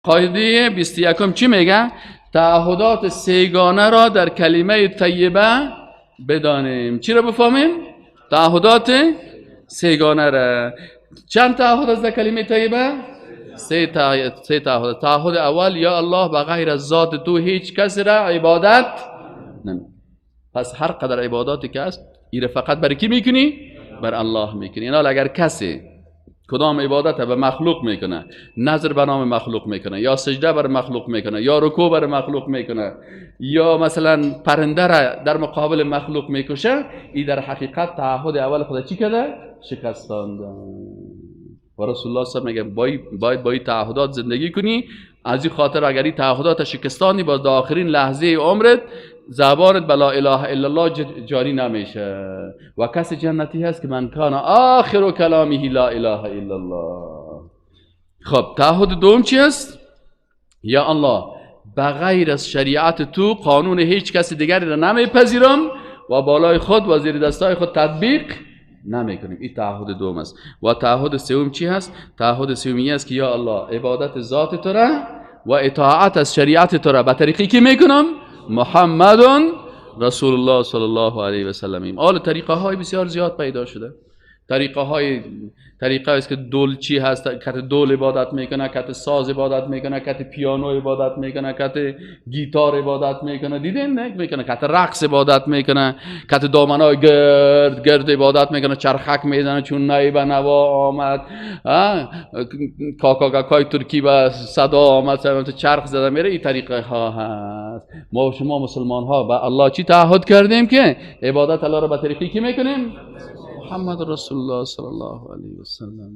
قاعده 21 چی میگه؟ تعهدات سه‌گانه را در کلمه طیبه بدانیم. چی را بفهمیم؟ تعهدات سه‌گانه را. چند تعهد است در کلمه طیبه؟ سه تعهد. تعهد اول: یا الله به غیر از ذات تو هیچ کس را عبادت نمی. پس هر قدر عباداتی که است ایره فقط برای کی میکنی؟ بر الله میکنی. اینا اگر کسی کدام عبادت به مخلوق میکنه، نظر به نام مخلوق میکنه، یا سجده بر مخلوق میکنه، یا رکوع بر مخلوق میکنه، یا مثلا پرنده را در مقابل مخلوق میکشه، این در حقیقت تعهد اول خود چی کرده؟ شکستانده. و رسول الله صلی الله علیه و میگه باید با این تعهدات زندگی کنی. از این خاطر اگر این تعهدات شکستانی، باز در آخرین لحظه عمرت زبانت به لا اله الا الله جاری نمیشه. و کس جنتی هست که من کان آخر کلامه لا اله الا الله. خب تعهد دوم چی است؟ یا الله بغیر از شریعت تو قانون هیچ کس دیگری را نمیپذیرم و بالای خود و زیر دستای خود تطبیق نمیکنیم. این تعهد دوم است. و تعهد سوم چی هست؟ تعهد سومی است که یا الله عبادت ذات تو را و اطاعت از شریعت تو را به طریقی که میکنم محمد رسول الله صلی الله علیه و سلم. حال طریقه های بسیار زیاد پیدا شده. طریقه است که دولچی هست، کت دول عبادت میکنه، کت ساز عبادت میکنه، کت پیانو عبادت میکنه، کت گیتار عبادت میکنه، دیدین نه میکنه، کت رقص عبادت میکنه، کت دامنای گرد گرد عبادت میکنه، چرخک میزنه چون نی به نوا آمد، کاکاکای ترکی به صدا آمد، چرخ زده میره. این طریقه ها هست. ما و شما مسلمان ها به الله چی تعهد کردیم که عبادت الله را به طریقی که میکنیم؟ محمد رسول الله صلی الله علیه و سلم.